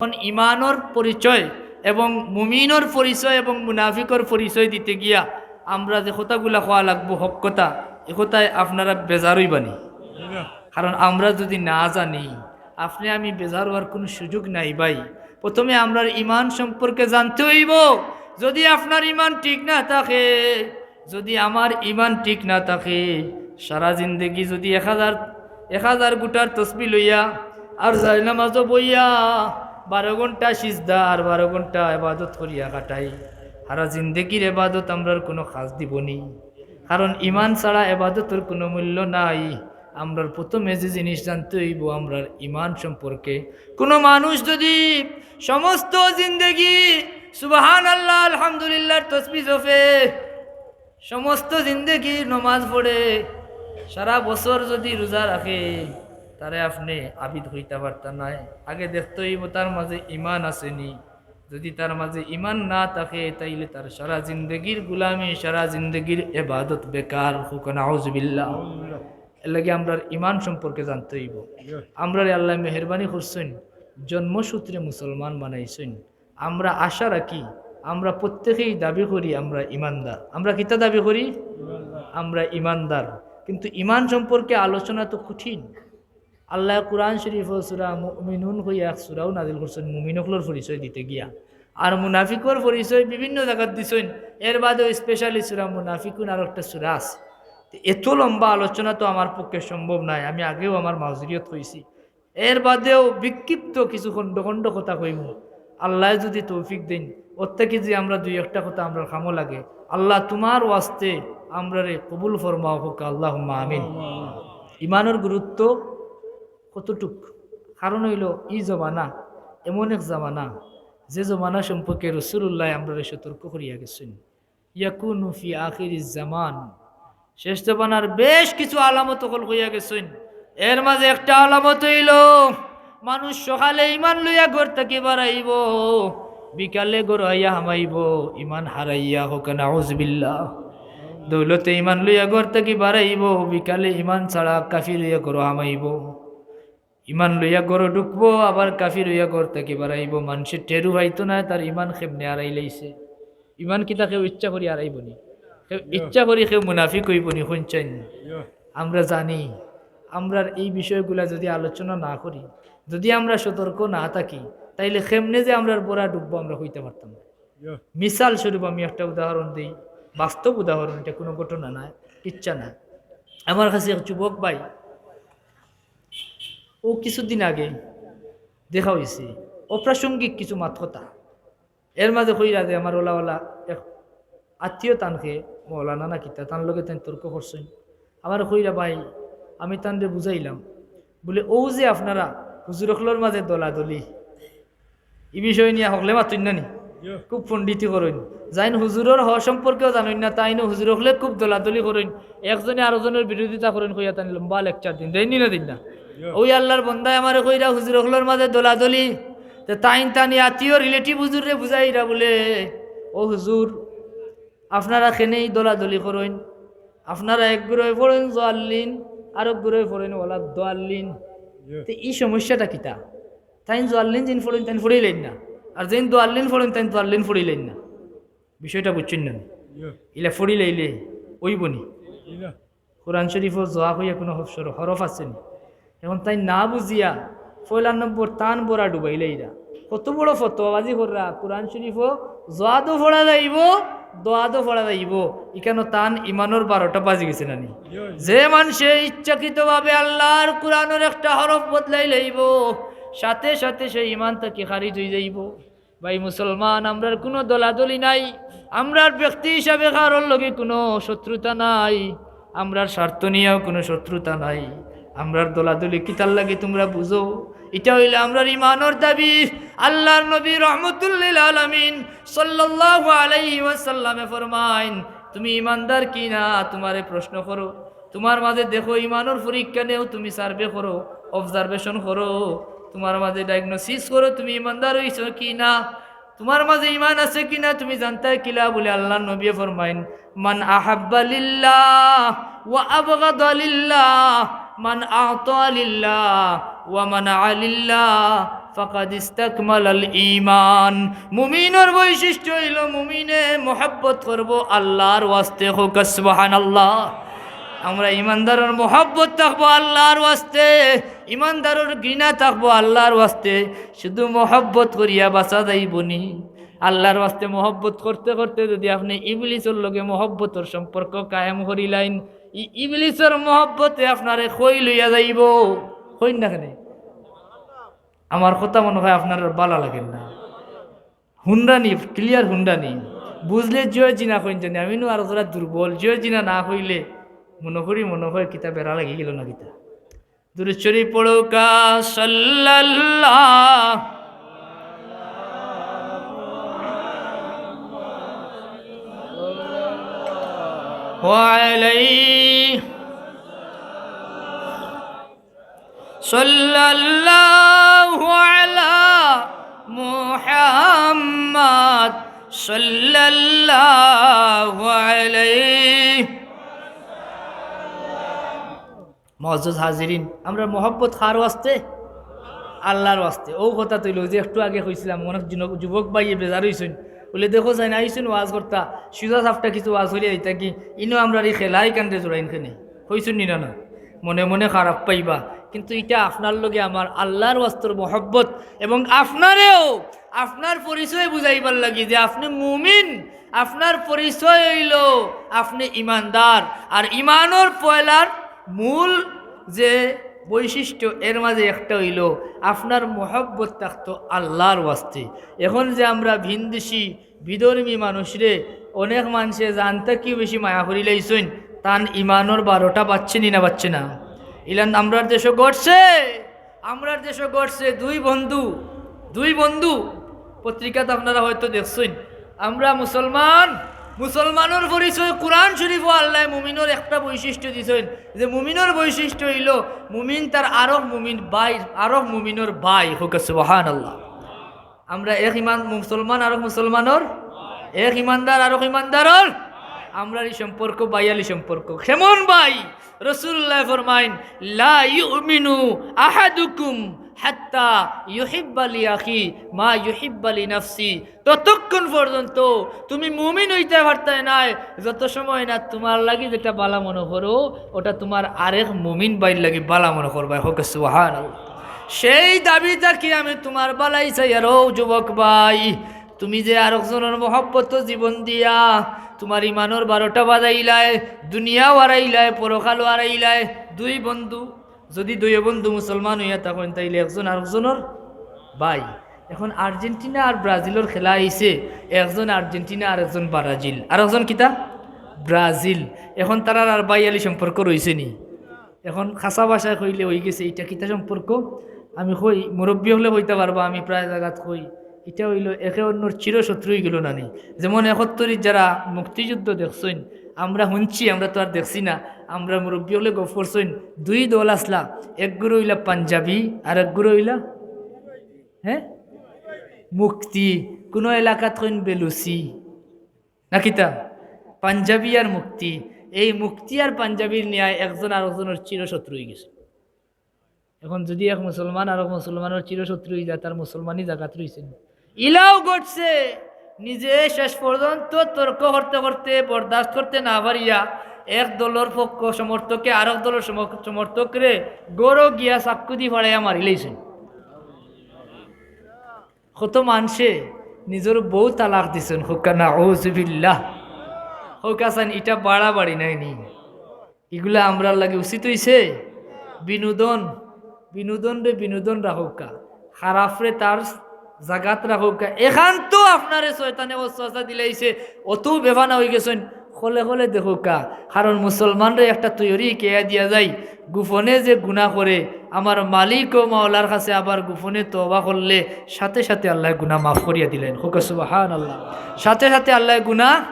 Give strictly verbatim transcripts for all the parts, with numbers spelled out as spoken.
এখন ইমানর পরিচয় এবং মুমিনর পরিচয় এবং মুনাফিকর পরিচয় দিতে গিয়া আমরা যে কথাগুলা কওয়া লাগবো হক কথা, এ কথায় আপনারা বেজার অইবানি। কারণ আমরা যদি না জানি, আপনে আমি বেজার অওয়ার কুনু সুযোগ নাই ভাই। প্রথমে আমরার ইমান সম্পর্কে জানতে অইবো। যদি আপনার ইমান ঠিক না থাকে, যদি আমার ইমান ঠিক না থাকে, সারা জিন্দেগি যদি এক হাজার, এক হাজার গুটার তসবি লইয়া আর জায়নামাজো বইয়া বারো ঘন্টা সিজদা আর বারো ঘন্টা এবাদত করিয়া কাটাই, সারা জিন্দেগির এবাদত আমরার কুনু কাজ দিবনি। কারণ ইমান ছাড়া এবাদতর কুনু মূল্য নাই। আমরার প্রথমে যে জিনিস জানতে অইবো আমরার ইমান সম্পর্কে। কুনু মানুষ যদি সমস্ত জিন্দেগি সুবহানাল্লাহ, আলহামদুলিল্লাহর তসবি জপে, সমস্ত জিন্দেগি নমাজ পড়ে, সারা বছর যদি রোজা রাখে, তারে আপনে আবিদ কইতা পারতা নায়। আগে দেখতে অইবো তার মাঝে ইমান আছে নি। যদি তার মাঝে ইমান না থাকে, তাইলে তার সারা জিন্দেগির গুলামি, সারা জিন্দেগির এবাদত বেকার। কউক্কা নাউজুবিল্লাহ। এর লাগি আমরার ইমান সম্পর্কে জানতে অইবো। আমরারে আল্লায় মেহেরবানি করছইন, জন্মসূত্রে মুসলমান বানাইছইন। আমরা আশা রাখি, আমরা প্রত্যেকেই দাবি করি আমরা ইমানদার। আমরা কিতা দাবি করি? আমরা ইমানদার। কিন্তু ইমান সম্পর্কে আলোচনা তো কঠিন। আল্লায় কোরআন শরীফো সূরা মুমিনুন কইয়া এক সূরাও নাজিল করছইন মুমিন অকলর পরিচয় দিতে গিয়া। আর মুনাফিকর পরিচয় বিভিন্ন জাগাত দিছইন। এর বাদেও specially সূরা মুনাফিকুন আর একটা সূরা আছে। তো এত লম্বা আলোচনা তো আমার পক্ষে সম্ভব নায়। আমি আগেও আমার মাউজুরিয়ত কইছি। এর বাদেও বিক্ষিপ্ত কিছু খণ্ড খণ্ড কথা কইমু। আল্লায় যদি তৌফিক দেইন, অর থাকি যে আমরা দুই একটা কথা আমরার কামো লাগে। আল্লাহ তুমার ওয়াস্তে আমরারে কবুল ফরমাও, কউক্কা আল্লাহুম্মা আমিন। ইমানর গুরুত্ব কতটুক? কারণ অইলো ই জমানা এমন এক জমানা, যে জমানা সম্পর্কে রাসূলুল্লায় আমরারে সতর্ক করিয়া গেছইন। ইয়াকুনু ফি আখিরিজ জামান, শেষ জমানার বেশ কিছু আলামত অকল কইয়া গেছইন। এর মাঝে একটা আলামত অইলো, মানুষ সকালে ইমান লইয়া ঘর থাকি বারাইবো, বিকালে ঘরো আইয়া হামাইবো ইমান হারাইয়া। কউক্কা নাউজুবিল্লাহ। দৌলতে ইমান লইয়া ঘর থাকি বারাইবো, বিকালে ইমান ছাড়া কাফির অইয়া ঘরো হামাইবো। ইমান লইয়া ঘরো ঢুকবো, আবার কাফির অইয়া ঘর থাকি বারাইবো। মানষে টেরও পাইতো নায় তার ইমান কেমনে হারাইলাইছে। ইমান কিতা কেউ ইচ্ছা করি হারাইবো নি? কেউ ইচ্ছা করি কেউ মুনাফিক অইবো নি? কইন চাইন। আমরা জানি, আমরার এই বিষয়গুলা যদি আলোচনা না করি, যদি আমরা সতর্ক না থাকি, তাইলে কেমনে যে আমরার বড়া ঢুকবো আমরা কইতা পারতাম না। মিসাল স্বরূপ আমি একটা উদাহরণ দেই, বাস্তব উদাহরণ, ইটা কুনু ঘটনা নায়, কিচ্ছা নায়। আমার কাছে এক যুবক ভাই, অউ কিছুদিন আগে দেখা অইছে, অপ্রাসঙ্গিক কিছু মাত কথা। এর মাঝে কইরা যে আমার অলা অলা এক আত্মীয়, তানকে মৌলানা না কিতা, তান লগে তাইন তর্ক করছইন। আমারে কইরা, "ভাই, আমি তানরে বুঝাইলাম, বুলে, অউ যে আপনারা হুজুর অকলর মাঝে দলাদলি, ই বিষয় নিয়া হকলে মাতইন না নি? খুব পণ্ডিতি করইন। যাইন হুজুরর হক সম্পর্কেও জানইন না, তাইনও হুজুর অকলে খুব দলাদলি করইন, একজনে আরোজনর বিরোধিতা করইন," কইয়া তাইন লম্বা lecture দিন, দেইন নি না দিন না? অউ আল্লার বন্দায় আমারে কইরা হুজুর অকলর মাঝে দলাদলি, তে তাইন তান আত্মীয় relative হুজুররে বুঝাইরা বুলে, "ও হুজুর, আপনারা কেনে ই দলাদলি করইন, আপনারা এক গুরুয়ে পড়ইন জোয়াল্লিন, আরক গুরুয়ে পড়ইন ওয়ালা দোয়াল্লিন। তে ই সমস্যাটা কিতা? তাইন জোয়াল্লিন যেইন পড়ইন, তাইন পড়িলাইন না, আর যেইন দোয়াল্লিন পড়ইন, তাইন দোয়াল্লিন পড়িলাইন না।" বিষয়টা বুঝছইন না? ইলা পড়িলাইলে অইবো নি? কোরআন শরীফো জোয়া কইয়া কুনু হরফ-, হরফ আছে নি? এখন তাইন না বুঝিয়া পয়লা নম্বর তান বড়া ডুবাইলাইরা। কত বড় ফতোয়াবাজি কররা, কোরআন শরীফো জোয়াদও পড়া যাইবো, দোয়াদও পড়া যাইবো। ইখানো তান ইমানর বারোটা বাজি গেছে না নি? যে মানষে ইচ্ছাকৃতভাবে আল্লার কোরআনর একটা হরফ বদলাইলাইবো, সাথে সাথে সে ইমান থাকি খারিজ অইযাইবো। ভাই মুসলমান, আমরার কুনু দলাদলি নাই, আমরার ব্যক্তি হিসাবে কারোর লগে কুনু শত্রুতা নাই, আমরার স্বার্থ নিয়াও কুনু শত্রুতা নাই। আমরার দলাদলি কিতার লাগি তুমরা বুঝো? ইটা অইলে আমরার ইমানর দাবি। আল্লার নবী রহমতুল্লিল আলামিন সাল্লাল্লাহু আলাইহি ওয়াসাল্লামে ফরমাইন, "তুমি ইমানদার কি না, তুমারে প্রশ্ন করো।" তুমার মাঝে দেখো, ইমানর পরীক্ষা নেও, তুমি survey করো, observation করো, তুমার মাঝে diagnosis করো, তুমি ইমানদার অইছো কি না, তুমার মাঝে ইমান আছে কি না, তুমি জানতায় কিলা? বুলে আল্লার নবীয়ে ফরমাইন, "মান আহাব্বা লিল্লাহ ওয়া আবগাদা লিল্লাহ, মান আতা লিল্লাহ ওয়া মানাআ লিল্লাহ, ফাকাদ ইস্তাকমালাল ঈমান। মুমিনর বৈশিষ্ট্য অইলো মুমিনে মহব্বত করবো আল্লাহর ওয়াস্তে। কউক্কা সুবহানাল্লাহ। আমরা ইমানদারর মহব্বত থাকবো আল্লাহর ওয়াস্তে, ইমানদারর ঘৃণা থাকবো আল্লাহর ওয়াস্তে। শুধু মহব্বত করিয়া বাঁচা যাইবো নি? আল্লাহর ওয়াস্তে মহব্বত করতে করতে যদি আপনে ইবলিসর লগে মহব্বতর সম্পর্ক কায়েম করিলাইন, ই-, ইবলিসর মহব্বতে আপনারে কই লইয়া যাইবো? কইন না কেনে? আমার কথা মনে হয় আপনার ভালা লাগের না। হুনরা নি, clear হুনরা নি। বুঝলে জয় জিনা কইন জানি, আমি নু আর যারা দুর্বল, জয় জিনা না কইলে মনে করি, মনে হয় কিতা বেড়া লাগি গেল না কিতা। দুরূদ শরীফ পড়উক্কা, সাল্লাল্লাহু আলাইহি, সাল্লাল্লাহু আলা মুহাম্মদ, সাল্লাল্লাহু আলাইহি। মুআজ্জাজ হাজিরিন, আমরার মহব্বত কার ওয়াস্তে? আল্লাহর ওয়াস্তে। অউ কথা তো অইলো যে একটু আগে কইছিলাম, অনেক যুবক ভাইয়ে বেজার অইছইন, বুলে, "দেখো যাইন, আইছইন ওয়াজ করতা, সুজা সাফটা কিছু ওয়াজ করিয়া দিতা কি, ইনো আমরার ই খেলা ইখানরে জুড়াইন কেনে?" কইছইন নি না? না, মনে মনে খারাপ পাইবা, কিন্তু ইটা আপনার লগে আমার আল্লাহর ওয়াস্তর মহব্বত, এবং আপনারেও আপনার পরিচয় বুঝাইবার লাগি যে আপনে মুমিন, আপনার পরিচয় অইলো আপনে ইমানদার। আর ইমানর পয়লার মূল যে বৈশিষ্ট্য, এর মাঝে একটা অইলো আপনার মহব্বত থাকতো আল্লাহর ওয়াস্তে। এখন যে আমরা ভিনদেশি, বিধর্মী মানুষরে অনেক মানষে জান থাকিও বেশি মায়া করিলাইছইন, তান ইমানর বারোটা বাজছে নি না বাজছে না? ইলান আমরার দেশো ঘটছে। আমরার দেশো ঘটছে দুই বন্ধু, দুই বন্ধু, পত্রিকাত আপনারা হয়তো দেখছইন, আমরা মুসলমান, মুসলমানর পরিচয় কোরআন শরীফো আল্লায় মুমিনর একটা বৈশিষ্ট্য দিছইন, যে মুমিনর বৈশিষ্ট্য অইলো মুমিন তার আরক মুমিন ভাই, আরক মুমিনর ভাই। কউক্কা সুবহানাল্লাহ। আমরা এক ইমান মুসলমান আরক মুসলমানর, এক ইমানদার আরক ইমানদারর, আমরার ই সম্পর্ক ভাইয়ালি সম্পর্ক। কেমন ভাই? রাসূলুল্লায় ফরমাইন, "লা ইউমিনু আহাদুকুম হাত্তা ইউহিব্বা লি আখি মা ইউহিব্বা লি নাফসি।" ততক্ষণ পর্যন্ত তুমি মুমিন অইতায় পারতায় নায়, যত সময় না তুমার লাগি যেটা ভালা মনো করো, ওটা তুমার আরেক মুমিন ভাইর লাগি ভালা মনো করবায়। কউক্কা সুবহানাল্লাহ। সেই দাবি থাকি আমি তুমার ভালাই চাই। আর ও যুবক ভাই, তুমি যে আরকজনর মহব্বতো জীবন দিয়া তুমার ইমানর বারোটা বাজাইলায়, দুনিয়াও হারাইলায়, পরকালও হারাইলায়, দুই বন্ধু, যদি দুইও বন্ধু মুসলমান অইয়া থাকইন, তাইলে একজন আরকজনর ভাই। এখন আর্জেন্টিনা আর ব্রাজিলর খেলা আইছে, একজন আর্জেন্টিনা আর একজন ব্রাজিল, আর একজন কিতা? ব্রাজিল। এখন তারার আর ভাইয়ালি সম্পর্ক রইছে নি? এখন খাসা ভাষায় কইলে অইগেছে, ইটা কিতা সম্পর্ক? আমি কই, মুরব্বি অকলে কইতা পারবা, আমি প্রায় জাগাত কই, ইটা অইলো একে অন্যর চিরশত্রু অইগেলো না নি? যেমন একাত্তরির যারা মুক্তিযুদ্ধ দেখছইন, আমরা হুনছি, আমরা তো আর দেখছি না, আমরা মুরব্বি অকলে গফ করছইন, দুই দল আছলা, এক গুরু অইলা পাঞ্জাবি আর এক গুরু অইলা, হ্যাঁ, মুক্তি, কুনু এলাকাত কইন বেলুচি, না কিতা? পাঞ্জাবি আর মুক্তি। এই মুক্তি আর পাঞ্জাবির নিয়ায় একজন আরকজনর চিরশত্রু অইগেছে। এখন যদি এক মুসলমান আরক মুসলমানর চিরশত্রু অইযায়, তার মুসলমানি জাগাত রইছে নি? ইলাও ঘটছে, নিজে শেষ পর্যন্ত তর্ক করতে করতে বরদাস্ত করতে না পারিয়া এক দলর পক্ষ সমর্থকে আরক দলর সমর্থকরে ঘরো গিয়া চাক্কু দি ফাড়াইয়া মারিলাইছে। কত মানষে নিজর বউ তালাক দিছইন, কউক্কা নাউজুবিল্লাহ। কউক্কা চাইন, ইটা বাড়াবাড়ি নায় নি? ইগুলা আমরার লাগি উচিত অইছে? বিনোদন, বিনোদনরে বিনোদন রাখউক্কা, খারাপরে তার জাগাত রাখউক্কা। এখান তো আপনারে শয়তানে ওয়াসওয়াসা দিলাইছে, অতউ বেফানা অইগেছইন, খোলে খোলে দেখউক্কা। কারণ মুসলমানরে একটা থিওরি হিকাইয়া দিয়া যাই, গোপনে যে গুনা করে, আমার মালিক ও মাওলার কাছে আবার গোপনে তওবা করলে সাথে সাথে আল্লায় গুনা মাফ করিয়া দিলাইন। কউক্কা সুবহানাল্লাহ। সাথে সাথে আল্লায় গুনা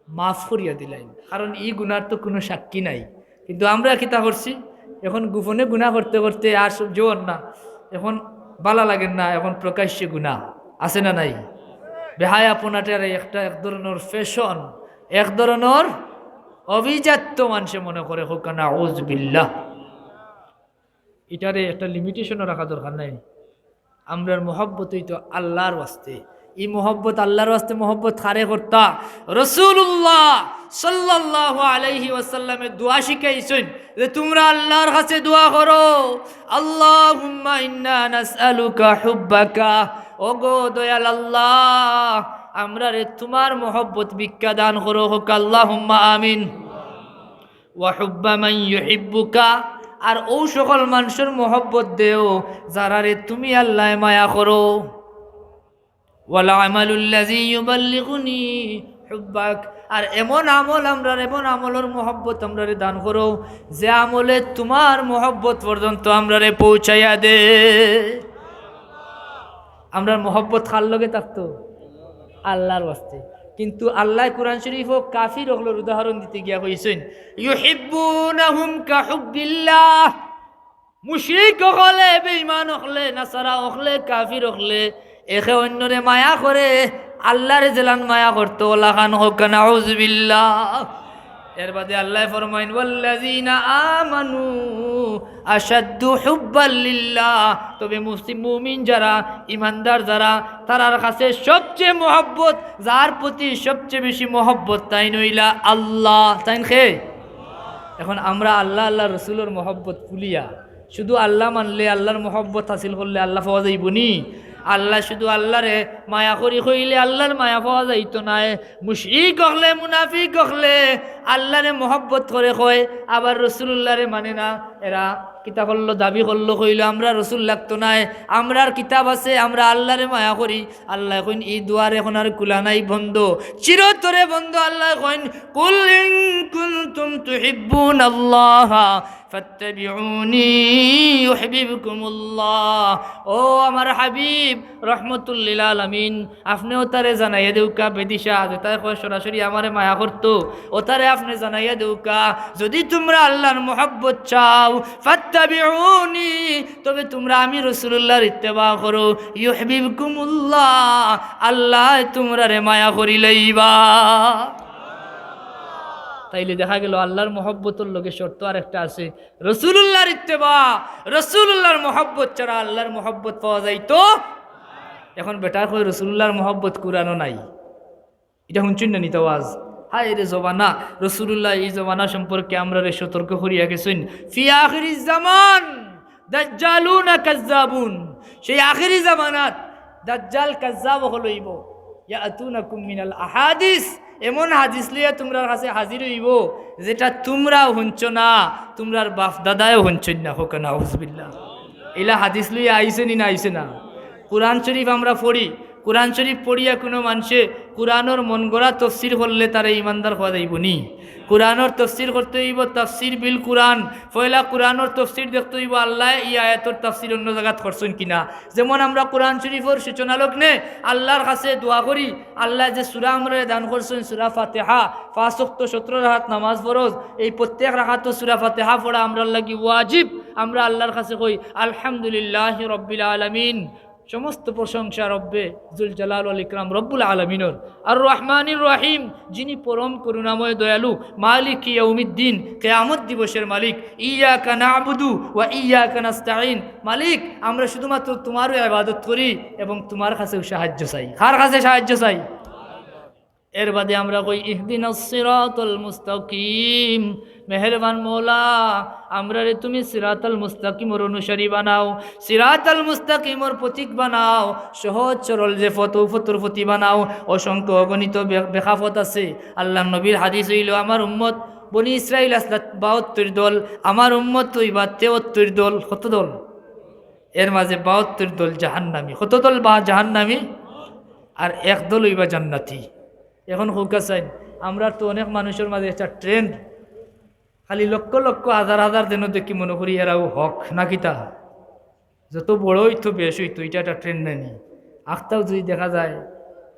মাফ করিয়া দিলাইন, কারণ ই গুনার তো কুনু সাক্ষী নাই। কিন্তু আমরা কিতা করছি, এখন গোপনে গুনা করতে করতে আর সহ্য অর না, এখন বালা লাগের না, এখন প্রকাশ্যে গুনা, আছে না নাই? বেহায়াপনাটারে একটা এক ধরনর ফ্যাশন, এক ধরনর আভিজাত্য মানষে মনে করে, কউক্কা নাউজুবিল্লাহ। ইটারে একটা লিমিটেশনও রাখা দরকার নাই। আমরার মহব্বত অইতো আল্লার ওয়াস্তে। ই মহব্বত আল্লার ওয়াস্তে মহব্বত কারে করতা? রাসুলুল্লাহ সাল্লাল্লাহু আলাইহি ওয়াসাল্লামে দোয়া শিখাইছইন যে তুমরা আল্লার কাছে দোয়া করো, "আল্লাহুম্মা ইন্না নাসআলুকা হুব্বাকা।" ওগো দয়াল আল্লাহ, আমরারে তুমার মহব্বত ভিক্ষা দান করো, কউক্কা আল্লাহুম্মা আমিন। "ওয়া হুব্বা মান ইউহিব্বুকা", আর অউ সকল মানষর মহব্বত দেও যারারে তুমি আল্লায় মায়া করো। "ওয়াল আমালুল্লাযী ইউবাল্লিগুনি হুব্বাক", আর এমন আমল আমরার, এমন আমলর মহব্বত আমরারে দান করো যে আমলে তুমার মহব্বত পর্যন্ত আমরারে পৌঁছাইয়া দে। আমরার মহব্বত কার লগে থাকতো? আল্লার ওয়াস্তে। কিন্তু আল্লায় কুরআন শরীফো কাফির অকলর উদাহরণ দিতে গিয়া কইছইন, "ইউহিব্বুনাহুম কাহুব্বিল্লাহ।" মুশরিক অকলে, বেঈমান অকলে, নাসারা অকলে, কাফির অকলে একে অইন্যরে মায়া করে, আল্লারে যেলান মায়া করতো অলাখান, কউক্কা নাউজুবিল্লাহ। এরবাদে আল্লায় ফরমাইন, "ওয়াল্লাযীনা আমানু আশাদ্দু হুব্বাল লিল্লাহ।" তবে মুসলিম মুমিন যারা, ইমানদার যারা, তারার কাছে সবচেয়ে মহব্বত, যার প্রতি সবচেয়ে বেশি মহব্বত, তাইন অইলা আল্লাহ। তাইন কে? এখন আমরা আল্লাহ, আল্লার রসুলর মহব্বত ভুলিয়া শুধু আল্লাহ মানলে, আল্লার মহব্বত হাসিল করলে আল্লাহ পাওয়া যাইবো নি? আল্লাহ শুধু আল্লারে মায়া করি কইলে আল্লার মায়া পাওয়া যাইতো নায়। মুশরিক অকলে, মুনাফিক অকলে আল্লারে মহব্বত করে কয়, আবার রসুলুল্লারে মানে না। এরা কিতা করলো? দাবি করলো, কইলো, "আমরা রসুল লাগতো নায়, আমরার কিতাব আছে, আমরা আল্লারে মায়া করি।" আল্লায় কইন, "ই দুয়ার এখন আর খুলা নাই, বন্ধ, চিরতরে বন্ধ।" আল্লায় কইন, "কুল ইন কুনতুম তুহিব্বুনাল্লাহা ফাত্তাবিউনি ইউহবিবকুমুল্লাহ।" ও আমার হাবিব, রহমতুল্লিল আলামিন, আপনে অতারে জানাইয়া দেউক্কা, বেদিশা যেতায় কয় সরাসরি আমারে মায়া করতো, অতারে আপনে জানাইয়া দেউক্কা, যদি তুমরা আল্লার মহব্বত চাও, ফাত্তাবিউনি, তবে তুমরা আমি রসুলুল্লার ইত্তেবা করো, ইউহবিবকুমুল্লাহ, আল্লায় তুমরারে মায়া করিলাইবা। তাইলে দেখা গেল আল্লার মহব্বতর লগে শর্ত আরেকটা আছে, রসুলুল্লার ইত্তেবা, রসুলুল্লার মহব্বত ছাড়া আল্লার মহব্বত পাওয়া যাইতো। এখন বেটায় কয় রসুলুল্লার মহব্বত কুরআনো নাই, ইটা হুনছইন না নি তো ওয়াজ? হায় রে জমানা, রসুলুল্লায় ই জমানা সম্পর্কে আমরারে সতর্ক করিয়া গেছইন। ফি আখিরিজ জামান দাজ্জালুনা কাজ্জাবুন, সেই আখিরি জামানাত দাজ্জাল কাজ্জাব অকল অইবো। ইয়াতুনাকুম মিনাল আহাদিস, এমন হাদিস লইয়া তুমরার কাছে হাজির অইবো যেটা তুমরাও হুনছো না, তুমরার বাফ দাদায়ও হুনছইন না। কউক্কা নাউজুবিল্লাহ। ইলা হাদিস লইয়া আইছে নি না আইছে না? কুরআন শরীফ আমরা পড়ি, কুরআন শরীফ পড়িয়া কুনু মানষে কুরআনর মনগড়া তফসির করলে তারে ইমানদার কওয়া যাইবো নি? কুরআনর তফসির করতে অইবো তাফসির বিল কুরআন। পয়লা কুরআনর তফসির দেখতে অইবো আল্লায় ই আয়াতর তাফসির অন্য জাগাত করছইন কিনা। যেমন আমরা কুরআন শরীফর সূচনা লগ্নে আল্লার কাছে দোয়া করি, আল্লায় যে সূরা আমরারে দান করছইন, সূরা ফাতিহা, পাঁচ ওয়াক্ত সতেরো রাকাত নামাজ ফরজ, এই প্রত্যেক রাকাতো সূরা ফাতিহা পড়া আমরার লাগি ওয়াজিব। আমরা আল্লার কাছে কই, "আলহামদুলিল্লাহি রাব্বিল আলামিন।" সমস্ত প্রশংসা রব্বে জুল জালাল ওয়াল ইকরাম রব্বুল আলামিনর। আর রহমানির রহিম, যিনি পরম করুণাময় দয়ালু, মালিকি ইয়াউমিদ্দিন, কিয়ামত দিবসের মালিক। ইয়াকা না'বুদু ওয়া ইয়াকা নাস্তাইন, মালিক, আমরা শুধুমাত্র তুমারও ইবাদত করি এবং তুমার কাছেও সাহায্য চাই। কার কাছে সাহায্য চাই? এর বাদে আমরা কই, "ইহদিনাস সিরাতাল মুস্তাকিম।" মেহেরবান মওলা, আমরারে তুমি সিরাতাল মুস্তাকিমর অনুসারী বানাও, সিরাতাল মুস্তাকিমর পথিক বানাও, সহজ সরল যে পথ, অউ পথর পথি বানাও। অসংখ্য অগণিত বে-, বেকা পথ আছে। আল্লার নবীর হাদিস অইলো, আমার উম্মত বনি ইসরাইল আছলা বাহাত্তর দল, আমার উম্মত অইবা তেহাত্তর দল। কত দল? এর মাঝে বাহাত্তর দল জাহান্নামী। কত দল বা জাহান্নামী? আর এক দল অইবা জান্নাতি। এখন কউক্কা চাইন, আমরার তো অনেক মানুষর মাঝে একটা trend, খালি লক্ষ লক্ষ হাজার হাজার যেন দেখি মনো করি এরাউ হক, না কিতা? যত বড় অইতো বেশ অইতো, ইটা একটা trend নায় নি? আখতাউ যদি দেখা যায়,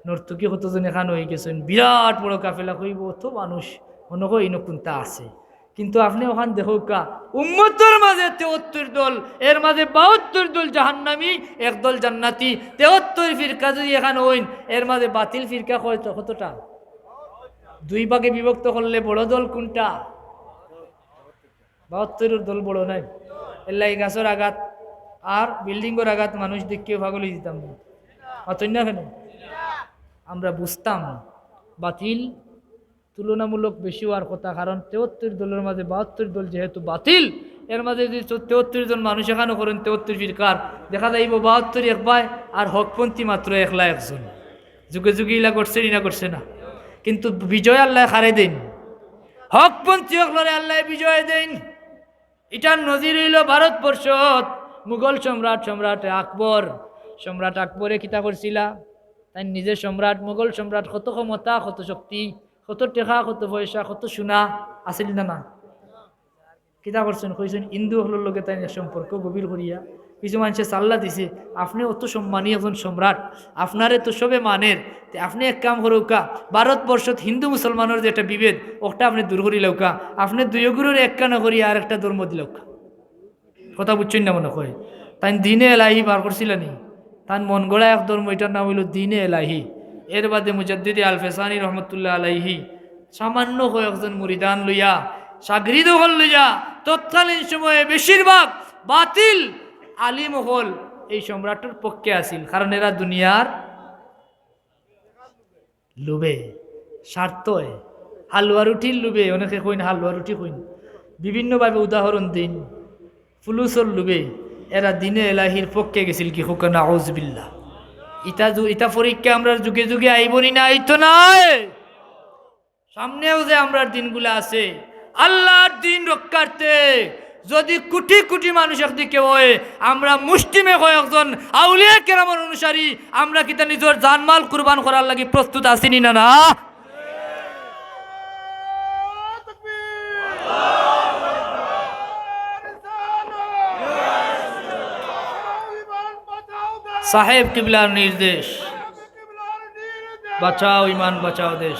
নর্তকী কতজন এখান অইগেছইন, বিরাট বড় কাফেলা, কইবো অত মানুষ, মনো কয় ইনো কুন্তা আছে। কিন্তু আপনে অখান দেখউক্কা, উম্মতর মাঝে তেহাত্তর দল, এর মাঝে বাহাত্তর দল জাহান্নামী, এক দল জান্নাতি। তেহাত্তর ফিরকা যদি এখান অইন, এর মাঝে বাতিল ফিরকা কয়টা, কতটা? দুই ভাগে বিভক্ত করলে বড় দল কুনটা? বাহাত্তরর দল বড় নায়? এরলাগি গাছর আগাত আর বিল্ডিংর আগাত মানুষ দেখিয়া পাগল অই যিতাম না। মাতইন না কেনে? আমরা বুঝতাম বাতিল তুলনামূলক বেশি অওয়ার কথা, কারণ তেহত্তর দলর মাঝে বাহাত্তর দল যেহেতু বাতিল, এর মাঝে যদি তেহত্তর জন মানুষ একখানো করইন তেহত্তর ফিরকার, দেখা যাইবো বাহাত্তর একবায় আর হকপন্থী মাত্র একলা একজন। যুগে যুগে ইলা ঘটছে নি না, ঘটছে না? কিন্তু বিজয় আল্লায় কারে দেইন? হকপন্থী অকলরে আল্লায় বিজয় দেইন। ইটার নজির অইলো ভারতবর্ষত মুঘল সম্রাট, সম্রাট আকবর। সম্রাট আকবরে কিতা করছিলা? তাইন নিজে সম্রাট, মুঘল সম্রাট, কত ক্ষমতা, কত শক্তি, কত টেকা, কত পয়সা, কত সোনা আছিল না, না? কিতা করছইন? কইছইন, হিন্দু অকলর লগে তাইন সম্পর্ক গভীর করিয়া। কিছু মানষে সাল্লা দিছে, "আপনে অত সম্মানী একজন সম্রাট, আপনারে তো সবে মানের, তে আপনে এক কাম করউক্কা, ভারতবর্ষত হিন্দু মুসলমানর যে একটা বিভেদ, অকটা আপনে দূর করিলাউক্কা, আপনে দুইওগুরে একখানো করিয়া আরেকটা ধর্ম দিলাউক্কা।" কথা বুঝছইন না মনে কয়? তাইন দ্বীনে এলাহি বার করছিলা নি? তান মন গড়া এক ধর্ম, ইটার নাম অইলো দ্বীনে এলাহি। এর বাদে মুজাদ্দিদে আল ফেসানি রহমতুল্লাহ আলাইহি সামান্য কয়েকজন মুরিদান লইয়া, শাগরিদ অকল লইয়া, তৎকালীন সময়ে বেশিরভাগ বাতিল আলিম অকল এই সম্রাটর পক্ষে আছিল, কারণ এরা দুনিয়ার লোভে, স্বার্থে, হালুয়া রুটির লোভে, অনেকে কইন হালুয়া রুটি কইন, বিভিন্নভাবে উদাহরণ দেইন, ফুলুসর লোভে এরা দ্বীনে এলাহির পক্ষে গেছিল কি? কউক্কা নাউজুবিল্লাহ। ইটা যু-, ইটা পরীক্ষা আমরার যুগে যুগে আইবো নি না? আইতো নায়। সামনেও যে আমরার দিনগুলা আছে, আল্লার দ্বীন রক্ষার্থে যদি কোটি কোটি মানুষ একদিকে অয়, আমরা মুষ্টিমেয় কয়েকজন আউলিয়া কেরামর অনুসারী, আমরা কিতা নিজর জানমাল কুরবান করার লাগি প্রস্তুত আছি নি না, না? সাহেব কিবলার নির্দেশ, বাঁচাও ইমান, বাঁচাও দেশ।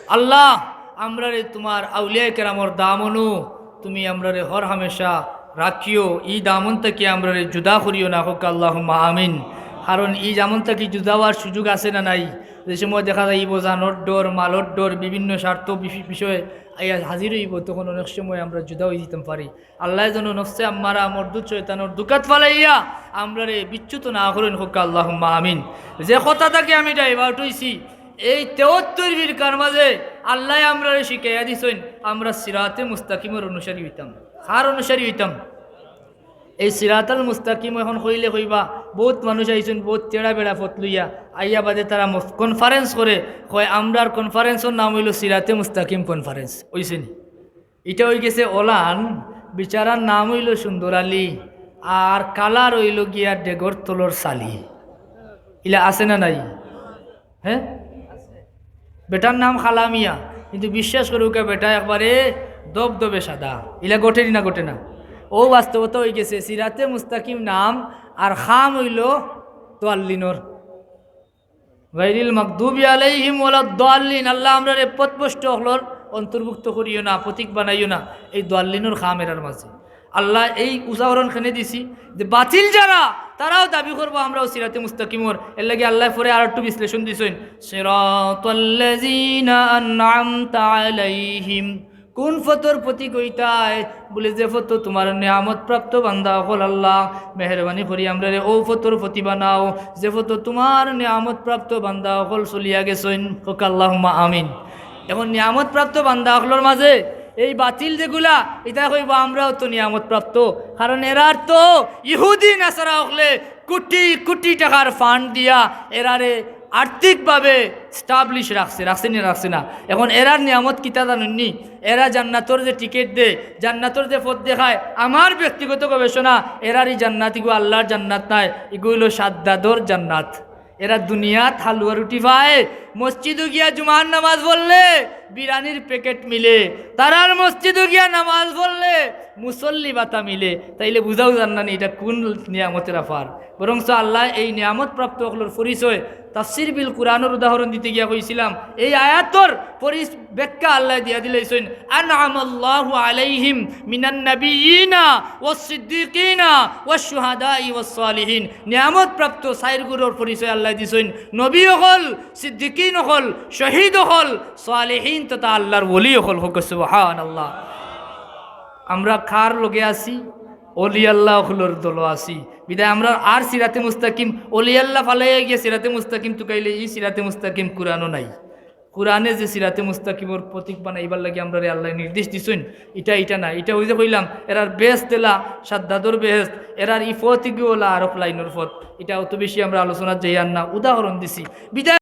আল্লাহ, আমরারে তুমার আউলিয়ায়ে কেরামর দামনো তুমি আমরারে হর হামেশা রাখিও, ই দামন থাকি আমরারে জুদা করিও না, কউক্কা আল্লাহুম্মা আমিন। কারণ ই দামন থাকি জুদা অওয়ার সুযোগ আছে না নাই? যে সময় দেখা যাইবো জানর ডর, মালর ডর, বিভিন্ন স্বার্থ বিষয়ে আইয়া হাজির অইবো, তখন অনেক সময় আমরা জুদা অই যিতাম পারি। আল্লায় যেন নফসে আম্মারা, মরদুদ শয়তানর ধুকাত ফালাইয়া আমরারে বিচ্যুত না করইন, কউক্কা আল্লাহুম্মা আমিন। যে কথা থাকি আমি divert অইছি, এই তেহত্তর ফিরকার মাঝে আল্লায় আমরারে শিখাইয়া দিছইন, আমরা সিরাতে মুস্তাকিমর অনুসারী অইতাম। কার অনুসারী অইতাম? এই সিরাতাল মুস্তাকিম অখন কইলে কইবা, বউত মানুষ আইছইন, বউত তেড়া বেড়া পথ লইয়া আইয়া বাদে তারা মফ-, conference করে, কয়, "আমরার conferenceর নাম অইলো সিরাতে মুস্তাকিম conference।" অইছে নি? ইটা অইগেছে অলান, বেচারার নাম অইলো সুন্দর আলী, আর কালার অইলো গিয়া ডেগর তলর সালি। ইলা আছে না নাই? হে, বেটার নাম কালা মিয়া, কিন্তু বিশ্বাস করউক্কা বেটা একবারে দবদবে সাদা। ইলা ঘটে নি না ঘটে না? অউ বাস্তবতা অইগেছে, সিরাতে মুস্তাকিম নাম আর কাম অইলো দোয়াল্লিনর। গায়রিল মাগদুবি আলাইহিম ওয়ালাদ দাল্লিন। আল্লাহ, আমরারে পথভ্রষ্ট অকলর অন্তর্ভুক্ত করিও না, পথিক বানাইও না এই দাল্লিনর কাম এরার মাঝে। আল্লাহ, এই উদাহরণ কেনে দিছি যে বাতিল যারা, তারাও দাবি করবো আমরাও সিরাতে মুস্তাকিমর। এরলাগি আল্লায় পরে আরেকটু বিশ্লেষণ দিছইন, সিরাতাল্লাযিনা আনআমতা আলাইহিম। কোন পথর পথিক অইতায়? বুলে, যে পথো তুমার নিয়ামত প্রাপ্ত বান্দা অকল, আল্লাহ, মেহেরবানি করি আমরারে অউ পথর পথি বানাও, যে পথো তুমার নিয়ামত প্রাপ্ত বান্দা অকল চলিয়া গেছইন। কউক্কা আল্লাহুম্মা আমিন। অখন নিয়ামত প্রাপ্ত বান্দা অকলর মাঝে এই বাতিল যেগুলা, ইতা কইবো, "আমরাও তো নিয়ামত প্রাপ্ত।" কারণ এরার তো ইহুদি নাসারা অকলে কোটি কোটি টেকার fund দিয়া এরারে আর্থিকভাবে establish রাখছে, রাখছে নি, রাখছে না? অখন এরার নিয়ামত কিতা জানইন নি? এরা জান্নাতর যে টিকিট দেয়, জান্নাতর যে পথ দেখায়, আমার ব্যক্তিগত গবেষণা, এরার ই জান্নাত ইগু আল্লার জান্নাত নায়, ইগু অইলো সাদ্দাদর জান্নাত। এরা দুনিয়াত হালুয়া রুটি পায়, মসজিদো গিয়া জুমার নামাজ পড়লে বিরিয়ানির প্যাকেট মিলে, তারার মসজিদো গিয়া নামাজ পড়লে মুসল্লি ভাতা মিলে। তাইলে বুঝাও যার না নি ইটা কোন নিয়ামতর অফার। বরঞ্চ আল্লায় এই নিয়ামত প্রাপ্ত অকলর পরিচয় তাফসীর বিল কুরআনর উদাহরণ দিতে গিয়া কইছিলাম, এই আয়াতর পরি-, ব্যাখ্যা আল্লায় দিয়া দিলাইছইন, "আনআমাল্লাহু আলাইহিম মিনান নাবিয়্যিনা ওয়াস সিদ্দিকিনা ওয়াশ শুহাদাই ওয়াস সালিহিন।" নিয়ামত প্রাপ্ত চাইর গুরুর পরিচয় আল্লায় দিছইন, নবী অকল, সিদ্দিকিন অকল, শহীদ অকল, সালিহিন তথা আল্লার ওলি অকল। কউক্কা সুবহানাল্লাহ। আমরা কার লগে আছি? ওলি আল্লাহ অকলর দলো আছি। বিদায় আমরা আর সিরাতে মুস্তাকিম, অলি আল্লাহ ফালাইয়া গিয়া সিরাতে মুস্তাকিম তুকাইলে ই সিরাতে মুস্তাকিম কুরআনো নাই। কুরআনে যে সিরাতে মুস্তাকিমর প্রতীক বানাইবার লাগি আমরারে আল্লায় নির্দেশ দিছইন, ইটা, ইটা না, ইটা অউ যে কইলাম, এরার বেহেস্ত এলা, সাদ্দাদর বেহেস্ত, এরার ই পথ ইগু অলা আরক লাইনর পথ। ইটা অত বেশি আমরা আলোচনাত যাইয়ার না, উদাহরণ দিছি। বিদায়